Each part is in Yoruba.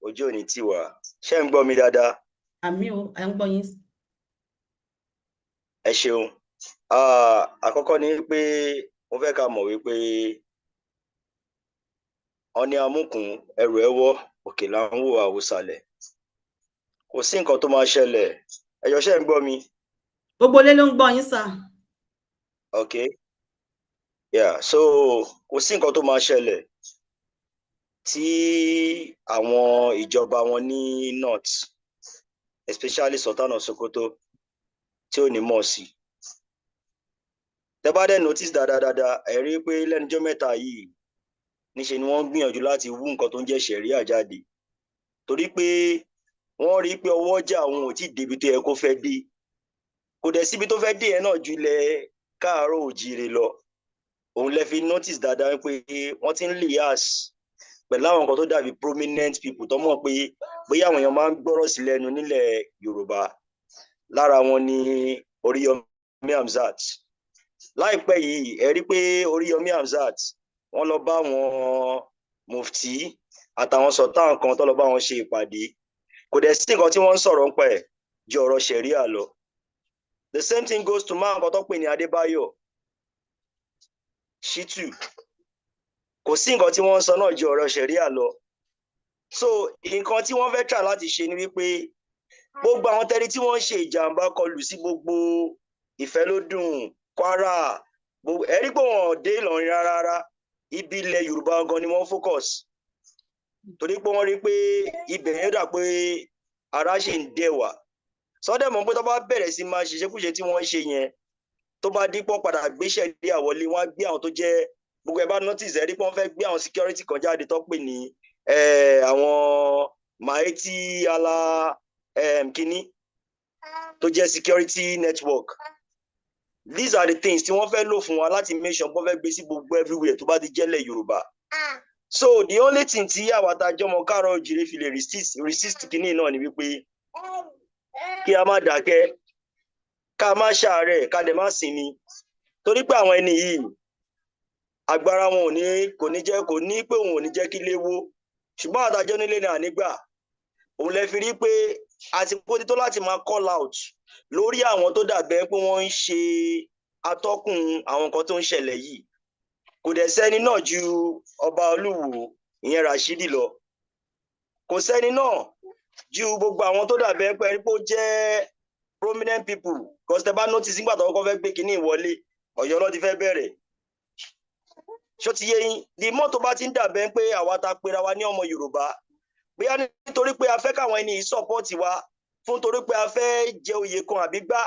Ojú ò ní tì wá. Ṣé ń gbọ́ mi dáadáa? Àmín o, à ń gbọ́ yín. Ẹ ṣeun. Àkọ́kọ́ ni pé mo fẹ́ ká mọ̀ wípé wọ́n ní amúkùn ẹrù ẹ wọ́, òkè là ń wò àwòsàlẹ̀. Kò sí nǹkan tó máa ṣẹlẹ̀. Ẹ jọ̀ọ́, ṣé ń gbọ́ mi? Gbogbo ilé ló ń gbọ́ yín, sir. Okay. Yeah, so kò sí nǹkan tó máa ṣẹlẹ̀ tí àwọn ìjọba wọn ní north, especially Sultan of Sokoto, tí ò ní mọ̀ sí. Tẹ́ bá dẹ̀ notice dáadáa dáadáa, ẹ rí i pé lẹ́nujọ́ mẹ́ta yìí, níṣe ni wọ́n ń gbìyànjú láti wú nǹkan tó ń jẹ́ ṣẹ̀ríà jáde, torí pé wọ́n rí i pé ọwọ́ ọjà òun ò tí ì débi tó yẹ kó fẹ́ dé. Kò dẹ̀ síbi tó fẹ́ dé yẹn náà ju ilẹ̀ káàárọ̀ òjíire lọ. Òun lẹ fi notice dáadáa pé wọ́n ti ń liaise pẹ̀lú àwọn nǹkan tó dàbí prominent people tó mọ̀ pé bóyá àwọn èèyàn máa ń gbọ́rọ̀ sí lẹ́nu nílẹ̀ Yorùbá. Lára wọn ni Oríyọmí Hamzat. Láìpẹ́ yìí, ẹ rí pé Oríyọmí Hamzat, wọ́n lọ bá àwọn mufti àtàwọn sultan kan tó lọ bá wọn ṣe ìpàdé. Kò dẹ̀ sí nǹkan tí wọ́n ń sọ̀rọ̀ nípa ẹ̀ ju ọ̀rọ̀ ṣẹ̀ríà lọ. The same thing goes to man nǹkan tó pè ní Adébáyọ̀ Shitu. Kò sí nǹkan tí wọ́n ń sọ náà ju ọ̀rọ̀ ṣẹ̀ríà lọ. So nǹkan tí wọ́n fẹ́ try láti ṣe ni wípé gbogbo àwọn tẹ́rí tí wọ́n ń ṣe ìjàmbá kọlù sí gbogbo Ìfẹ́lódùn, Kwara, gbogbo ẹ rí pé wọn ò dé Ìlọrin rárá rárá. Ibi ilẹ̀ Yorùbá gan ni wọ́n focus, torí pé wọ́n rí pé ibẹ̀ yẹn dà pé ara ṣì ń dẹ̀ wá sọ́dẹ̀ mọ̀ pé tó bá bẹ̀rẹ̀ sí máa ṣiṣẹ́kúṣe tí wọ́n ń ṣe yẹn, tó bá dípọ̀ padà gbéṣẹ́ lé àwọlé, wọ́n á gbé àwọn tó jẹ́ gbogbo ẹ bá notice, ẹ rí pé wọ́n fẹ́ gbé àwọn security kan jáde tó pè ní àwọn Miyetti Allah kínní tó jẹ́ security network. These are the things tí wọ́n fẹ́ lò fún wa láti make sure wọ́n fẹ́ gbé sí gbogbo everywhere tó bá ti jẹ́lẹ̀ Yorùbá. So the only thing tí àwa tá a jọmọ káàárọ̀ òjìrè fi lè resist kínní náà ni wípé kí a má dákẹ́, ká má ṣàárẹ̀, ká dẹ̀ má sinmi, torí pé àwọn ẹni yìí, agbára wọn ò ní, kò ní jẹ́, kò ní pé òun ò ní jẹ́ kí ilé wó, ṣùgbọ́n àtàjọ nílé ní ànígbà. Òun lè fi rí pé àsìkò ti tó láti máa call out lórí àwọn tó dàbẹ́ pé wọ́n ń ṣe atọ́kùn àwọn nǹkan tó ń ṣẹlẹ̀ yìí. Kò dẹ̀ sẹ́ni náà ju ọba Olúwo, ìyẹn Rashidi, lọ. Kò sẹ́ni náà ju gbogbo àwọn tó dàbẹ́ pé ó jẹ́ prominent people, because tẹ bá notice, nígbà tó kọ́kọ́ fẹ́ gbé kinní ìwọlé, Ọ̀yọ́ ló ti fẹ́ bẹ̀rẹ̀. Ṣó ti yé yín? The more tó bá ti ń dàbẹ́ pé àwa ta pera wa ní ọmọ Yorùbá, bóyá nítorí pé a fẹ́ káwọn ẹni yìí support wa fún, torí pé a fẹ́ jẹ oyè kan àbí gbá,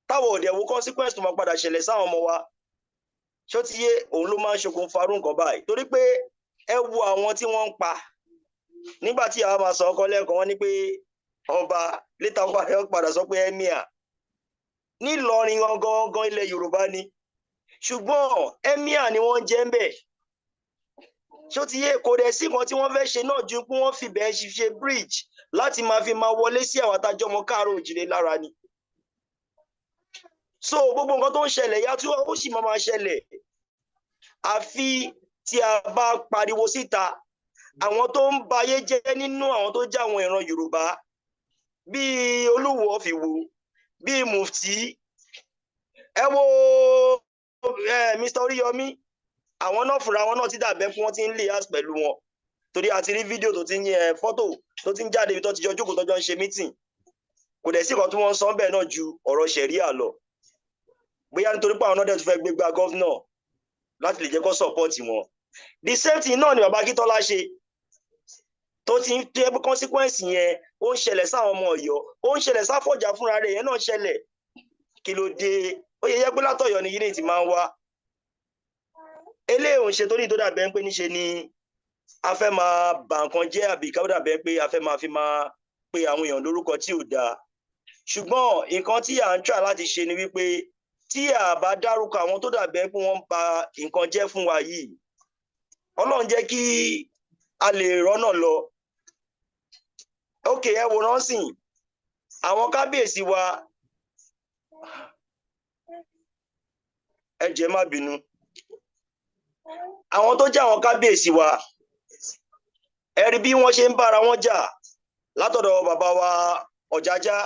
táwọn òde wo consequence tó máa padà ṣẹlẹ̀ sáwọn ọmọ wa. Ṣó ti yé? Òun ló máa ń ṣokùnfà irú nǹkan báyìí, torí pé ẹ wo àwọn tí wọ́n ń pa nígbà tí àwọn máa sọ ọkọ lẹ́ẹ̀kan, wọ́n ní pé ọba létà wọ́n padà sọ pé emir nílọrin gangan, ilẹ̀ Yorùbá ni, ṣùgbọ́n emir ni wọ́n jẹ́ ń bẹ̀. Ṣó ti yé? Kò dẹ̀ sí nǹkan tí wọ́n fẹ́ ṣe náà ju pé wọ́n fi bẹ́ẹ̀ ṣe bridge láti máa fi máa wọlé sí àwọn atajọ́mọ káàárọ̀ òjìrè lára ni. So gbogbo nǹkan tó ń ṣẹlẹ̀ yá tí ó sì máa máa ṣẹlẹ̀, àfi tí a bá pariwo síta àwọn tó ń bayé jẹ́ nínú àwọn tó jẹ́ àwọn ìran Yorùbá, bíi Olúwo of Ìwó, bíi mufti, ẹ wo Mr. Oríyọmí, àwọn náà fúnra wọn náà ti dàbẹ́ pé wọ́n ti ń liaise pẹ̀lú wọn, torí a ti rí fídíò tó ti ń yẹ, fọ́tò tó ti ń jáde ibi tó ti jọ jókòó, tó jọ ń ṣe meeting. Kò dẹ̀ sí nǹkan tí wọ́n ń sọ bẹ́ẹ̀ náà ju ọ̀rọ̀ ṣẹ̀ríà lọ, bóyá nítorí pé àwọn náà dẹ̀ tún fẹ́ gbégbá governor láti lè jẹ́ kó support wọn. The same thing náà ni bàbá Akíntọ́lá ṣe, tó ti ń tó yẹ pé consequence yẹn ó ń ṣẹlẹ̀ sáwọn ọmọ Ọ̀yọ́, ó ń ṣẹlẹ̀ sáfọ̀jà fúnra rẹ̀ yẹn náà ṣẹlẹ̀. Kí ló dé? Ó yẹ yẹ pé látọ̀yọ́ ni yìí ti máa ń wá. Eléyìí ò ń ṣe torí tó dàbẹ́ pé níṣe ni a fẹ́ máa bà nǹkan jẹ́, àbí ká dàbẹ́ pé a fẹ́ máa fi máa pe àwọn èèyàn lórúkọ tí ò dáa. Ṣùgbọ́n nǹkan tí à ń try láti ṣe ni wípé tí a bá dárúkọ àwọn tó dàbẹ́ pé wọ́n ń ba nǹkan jẹ́ fún wa yìí, Ọlọ́run jẹ́ kí a lè rọ́nà lọ. Ok, ẹ wòran sìn àwọn kábíyèsí wa. Ẹ jẹ́ má bínú, àwọn tó jẹ́ àwọn kábíyèsí wa, Ẹ rí bí wọ́n ṣe ń bára wọn jà látọ̀dọ̀ bàbá wa Ọ̀jájá,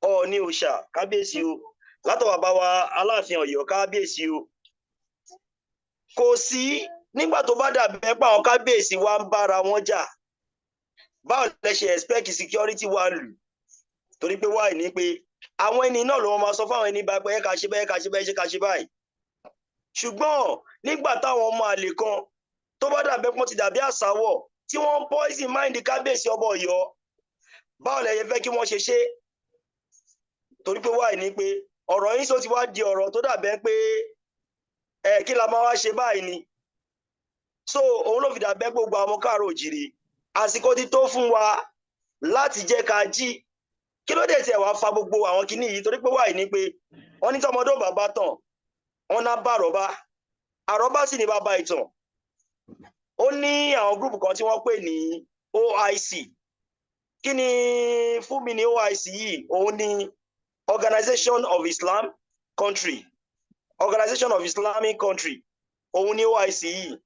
Ọọ̀ni òòṣà, kábíyèsí o, látọ̀ bàbá wa Aláàfin Ọ̀yọ́, kábíyèsí o. Kò sí nígbà tó bá dàbí pé àwọn kábíyèsí wa ń bára wọn jà, báwo lẹ ṣe expect security wa lù? Torí pé wáyé ní pé àwọn ẹni náà ló wọn máa sọ fáwọn ẹni bá pé ẹ ká ṣe bẹ́ẹ̀, ká ṣe bẹ́ẹ̀, ṣe ká ṣe báyìí. Ṣùgbọ́n nígbà táwọn ọmọ àlè kan tó bá dàbẹ́ pọ́n ti dàbí àsáwọ̀ tí wọ́n ń poison mind kábíyèsí ọba Ọ̀yọ́, báwo lẹ ṣe fẹ́ kí wọ́n ṣe ṣe? Torí pé wáyé ní pé ọ̀rọ̀ yín sọ ti wá di ọ̀rọ̀ tó dàbẹ́ pé ẹ kí la máa wá ṣe báyìí ni. So òun ló fi dàbẹ́ gbogbo àwọn káàró òjìrì, àsìkò ti tó fún wa láti jẹ́ ká jí. Kí ló dé tí ẹ wàá fa gbogbo àwọn kinní yìí? Torí pé wáyé ní pé wọ́n ní tọmọdé bàbá tàn, wọ́n ná bá àrọ́bá, àrọ́bá sì ní bàbá ìtàn. Ó ní àwọn group kan tí wọ́n pè ní OIC. Kí ni fún mi ní OIC yìí? Òun ní Organization of Islam Country, Organization of Islamic Country, òun ní OIC yìí.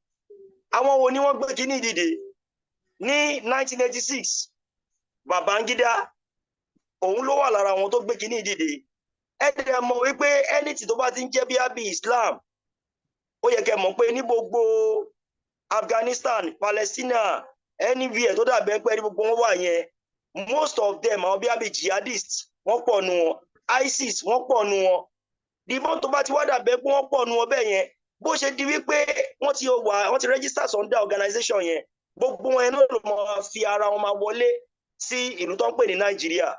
Àwọn wo ni wọ́n gbé kíní dìde ní 1986? Babangida, òun ló wà lára àwọn tó gbé kíní dìde. Ẹ dẹ̀ mọ̀ wípé anything tó bá ti ń jẹ́ bí abi Islam, ó yẹ kẹ́ mọ̀ pé ní gbogbo Afghanistan, Palestina, anywhere tó dàbẹ́ pé ní gbogbo wọn wà yẹn, most of them, àwọn bí abi jihadists, wọ́n pọ̀ nu wọn, ISIS, wọ́n pọ̀ nu wọn. Ìbọn tó bá ti wá dàbẹ́ pé wọ́n pọ̀ nu wọn bẹ́ẹ̀ yẹn, bó ṣe di wípé wọ́n ti wà, wọ́n ti register under organization yẹn, gbogbo wọn yẹn náà ló máa fi ara wọn máa wọlé sí ìlú tó ń pè ní Nàìjíríà.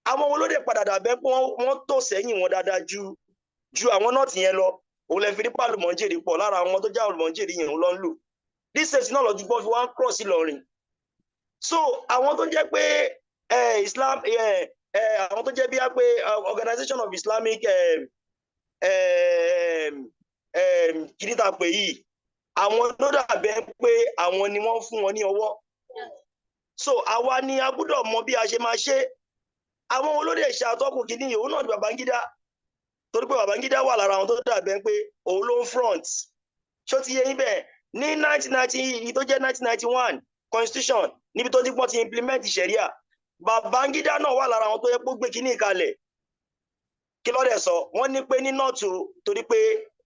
Àwọn olóde padà dàbẹ́ pé wọ́n tò sẹ́yìn wọn dáadáa ju àwọn north yẹn lọ. Òun lè fi ní pàlùmọ́jèrè pọ̀ lára àwọn tó já àlùmọ́jèrè yẹn ló ń lò. This state náà lọ́jú gbọ́ fi wá ń cross Ìlọrin. So àwọn tó jẹ́ pé Islam, àwọn tó jẹ́ bí i pé Organization of Islamic kìíní tá a pè yìí, àwọn ló dàbẹ́ pé àwọn ni wọ́n fún wọn ní ọwọ́. So àwa ni a gbọ́dọ̀ mọ bí a ṣe máa ṣe. Àwọn olóde ṣe àtọ́kùn kìíní yìí, òun náà ni Babangida, torí pé Babangida wà lára àwọn tó dàbẹ́ pé òun ló ń front. Ṣó ti yé yín bẹ́ẹ̀? Ní 1990 tó jẹ́ 1991 constitution, níbi tó ti pọ́n ti implement sharia, Babangida náà wà lára àwọn tó yẹ kó gbé kìíní kalẹ̀. Kí ló dẹ̀ sọ? Wọ́n ní pé ní north o, torí pé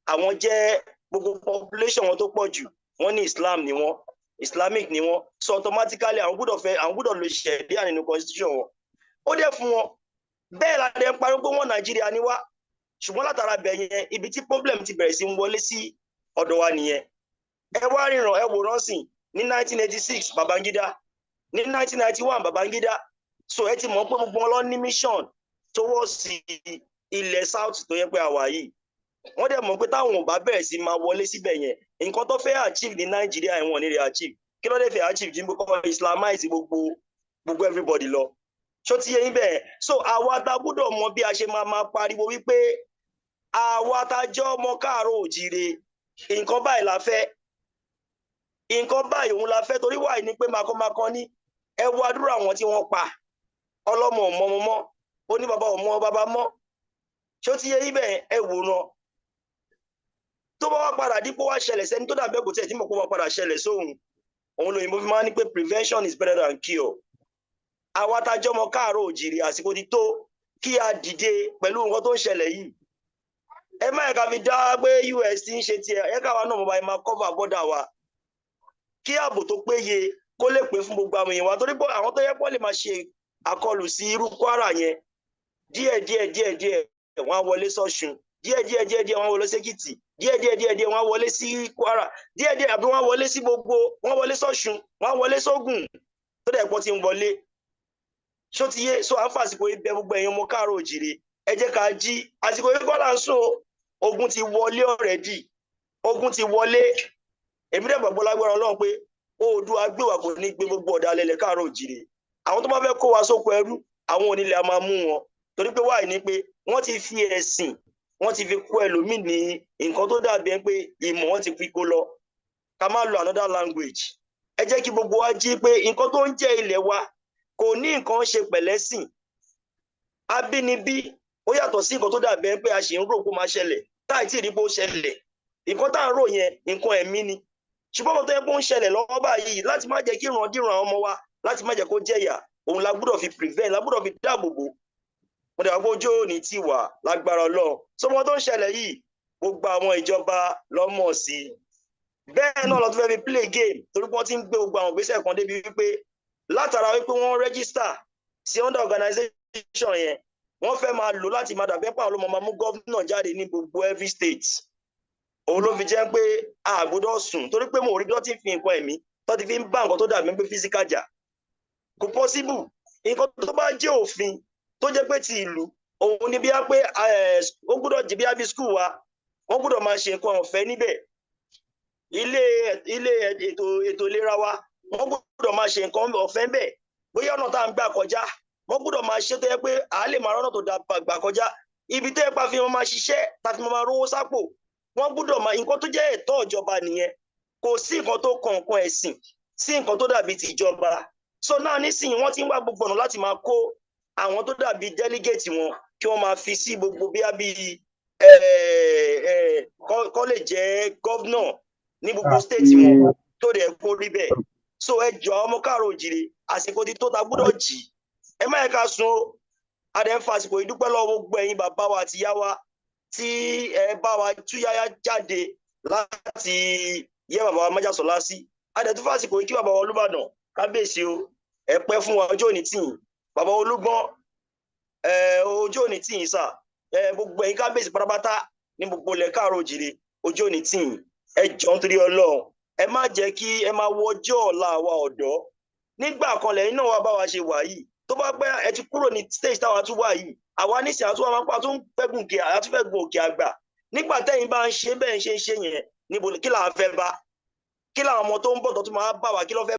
àwọn jẹ́ gbogbo population wọn tó pọ̀ jù, wọ́n ní Islam ni wọ́n, Islamic ni wọ́n, so automatically àwọn gbọ́dọ̀ fẹ́, àwọn gbọ́dọ̀ lo sharia nínú constitution wọn. Ó dẹ̀ fún wọn bẹ́ẹ̀. La dẹ̀ ń parí pé wọ́n Nàìjíríà ni wá, ṣùgbọ́n látara bẹ̀ yẹn, ibi tí problem ti bẹ̀rẹ̀ sí ń wọlé sí ọ̀dọ̀ wa nìyẹn. Ẹ wá ríran, ẹ wòran sìn ní 1986 Babangida, ní 1991 Babangida. So ẹ ti mọ̀ pé gbogbo wọn lọ ní mission towards ilẹ̀ south tó yẹ pé àwa yìí. Wọ́n dẹ̀ mọ̀ pé táwọn ò bá bẹ̀rẹ̀ sí máa wọlé síbẹ̀ yẹn, nǹkan tó fẹ́ achieve ní Nàìjíríà, ẹ̀wọ̀n ní rẹ̀ achieve. Kí ló dé fẹ́ achieve? Jí kọ́ islamize gbogbo everybody lọ. Ṣó ti yé yín bẹ́ẹ̀? So àwa ta gbọ́dọ̀ mọ bí a ṣe máa máa pariwo wípé àwa ta jẹ́ ọmọ káàárọ̀ òjíire, nǹkan báyìí la fẹ́, nǹkan báyìí òun la fẹ́. Torí wáyé ni pé makọ́makọ́ ní ẹ wo àdúrà àwọn tí wọ́n pa, ọlọ́mọ ò mọ ọmọ mọ́, ó ní bàbá ò mọ bàbá mọ́. Ṣó ti yé yín bẹ́ẹ̀? Ẹ wòran tó bá wá padà dípò wá ṣẹlẹ̀ sẹ́ni tó dàbẹ́ kò tiẹ̀ tí mo kó wá padà ṣẹlẹ̀ sóhun. Òun lòyìnbó fi máa ń ní pé prevention is better than cure. Àwa tá a jọmọ káàárọ̀ òjìrì, àsìkò ti tó kí a dìde pẹ̀lú nǹkan tó ń ṣẹlẹ̀ yìí. Ẹ má yẹ ká fi dá pé US ti ń ṣe tiẹ̀, ẹ káwa náà mo bá yẹ máa cover border wa, kí ààbò tó péye kó lè pé fún gbogbo àwọn èèyàn wa, torí pé àwọn tó yẹ pọ̀ lè máa ṣe àkọlù sí irú Kwara yẹn, díẹ̀ díẹ̀ díẹ̀ díẹ̀ wọ́n á wọlé sọ́ṣun, díẹ̀ díẹ̀ díẹ̀ díẹ̀ wọ́n á wọlé sékìtì, díẹ̀ díẹ̀ díẹ̀ díẹ̀ wọ́n á wọlé sí Kwara, díẹ̀ díẹ̀ àbí wọ́n á wọlé sí gbogbo, wọ́n á wọlé sọ́ṣun, wọ́n á wọlé sógùn, tó dẹ̀ pọ̀ ti ń wọlé. Ṣó ti yé? So à ń fàsìkò ibẹ̀ gbogbo ẹ̀yin ọmọ káàárọ̀ òjìrè, ẹ jẹ́ ká jí. Àsìkò yìí kọ́ là ń sùn o. Ogun ti wọlé already, ogun ti wọlé. Èmi dẹ̀ gbàgbọ́ lágbára Ọlọ́run pé Oòduà gbé wa, kò ní gbé gbogbo ọ̀dàlẹ̀ ilẹ̀ káàárọ̀ òjìrè. Àwọn tó bá fẹ́ kó wa sóko ẹrú, àwọn onílẹ̀ a máa mú wọn, torí pé wáyé ni pé wọ́n ti fi ẹ̀sìn, wọ́n ti fi kó ẹlòmíì ní nǹkan tó dàbí ẹ pé ìmọ̀ wọn ti fi kó lọ. Ká má lo another language. Ẹ jẹ́ kí gbogbo wa jí pé nǹkan tó ń jẹ́ ilẹ̀ wa kò ní nǹkan ṣe pẹ̀lẹ́sìn abínibí. Ó yàtọ̀ sí nǹkan tó dàbí ẹ pé a sì ń rò kó máa ṣẹlẹ̀, táì tí ì rí bó ṣẹlẹ̀. Nǹkan tá à ń rò yẹn, nǹkan ẹ̀mí ni. Ṣùgbọ́n mo tó yẹ kó ń ṣẹlẹ̀ lọ́wọ́ báyìí, láti má jẹ́ kí ìrandíran àwọn ọmọ wa, láti má jẹ́ kó jẹ̀yà, òun la gbọ́dọ̀ fi prevent, la gbọ́dọ̀ fi dáàbò bò. Mo dẹ̀ wá pé ojú òní ti wà lágbára Ọlọ́run. Sọmọ tó ń ṣẹlẹ̀ yìí, gbogbo àwọn ìjọba lọ́mọ̀ sí i. Bẹ́ẹ̀ náà lọ tún fẹ́ fi play game, torí pé wọ́n ti ń gbé gbogbo àwọn ìgbésẹ̀ kan débi wípé látara wípé wọ́n register sí under organization yẹn, wọ́n fẹ́ máa lò láti máa dàbẹ́ pàwọn ló máa mú governor jáde ní gbogbo every state. Òun ló fi jẹ́ pé a gbọ́dọ̀ sùn, torí pé mo rí bí wọ́n ti ń fi nǹkan ẹ̀mí tó ti fi ń bá nǹkan tó dàbí pé physical jà. Kò possible. Nǹkan tó bá jẹ́ òfin tó jẹ́ pé ti ìlú, òun ni bí a pé ó gbọ́dọ̀ jẹ́ bí a bí school wa, wọ́n gbọ́dọ̀ máa ṣe nǹkan ọ̀fẹ́ níbẹ̀. Ilé ètò ìlera wa, wọ́n gbọ́dọ̀ máa ṣe nǹkan ọ̀fẹ́ ńbẹ̀. Bóyá ọ̀nà tá à ń gbà kọjá, wọ́n gbọ́dọ̀ máa ṣe tó yẹ pé à lè máa rọ́nà tó da gbà kọjá. Ibi tó yẹ pé a fi máa ṣiṣẹ́, tá fi máa rówó sápò, wọ́n gbọ́dọ̀ máa nǹkan tó jẹ́ ẹ̀tọ́ ìjọba nìyẹn. Kò sí nǹkan tó kan nǹkan ẹ̀sìn sí nǹkan tó dàbí tìjọba. So náà nísìnyí, wọ́n ti ń wá gbogbo ọ̀nà láti máa kó àwọn tó dàbí delegate wọn, kí wọ́n máa fi sí gbogbo bí i kọ́ lè jẹ́ governor ní gbogbo state wọn, tó dẹ̀ kó rí bẹ́ẹ̀. So ẹ jọ, àwọn ọmọ káàró òjìrè, àsìkò tí tó ta gbọ́dọ̀ jì. Ẹ má yẹ ká sun o. A dẹ̀ ń fa àsìkò yìí dúpẹ́ lọ́wọ́ gbogbo ẹ̀yin bàbá wa àti ìyá wa tí ẹ bá wa túyáyá jáde láti yẹ bàbá wa májàsọ́lá sí. A dẹ̀ tún fàsìkò yìí kí bàbá wa Olúbàdàn, kábíyèsí o, ẹ pẹ́ fún wa, ọjọ́ òní tì yín. Bàbá Olúgbọ́n, ẹ ojú òní tì yín sà. Ẹ gbogbo ẹ̀yin kábíyèsí pátápátá ní gbogbo ilẹ̀ káàró òjìrè, ojú òní tì yín. Ẹ jọ̀ọ́, nítorí Ọlọ́run, ẹ má jẹ́ kí ẹ máa wo ọjọ́ ọ̀la àwa ọ̀dọ́. Nígbà kan lẹ́yìn náà wá bá wa ṣe wà yìí. Tó bá pẹ́, ẹ ti kúrò ní stage táwa tún wà yìí. Àwa nísìnyí àtúwà máa ń pa tún fẹ́ gùn òkè, àtúfẹ́ gun òkè àgbà. Nígbà tẹ́yìn bá ń ṣe bẹ́ẹ̀, ń ṣe ń ṣe yẹn, níbo kí làwọn fẹ́ bá, kí làwọn ọmọ tó ń bọ̀ tó tún máa bá wa, kí ló fẹ́?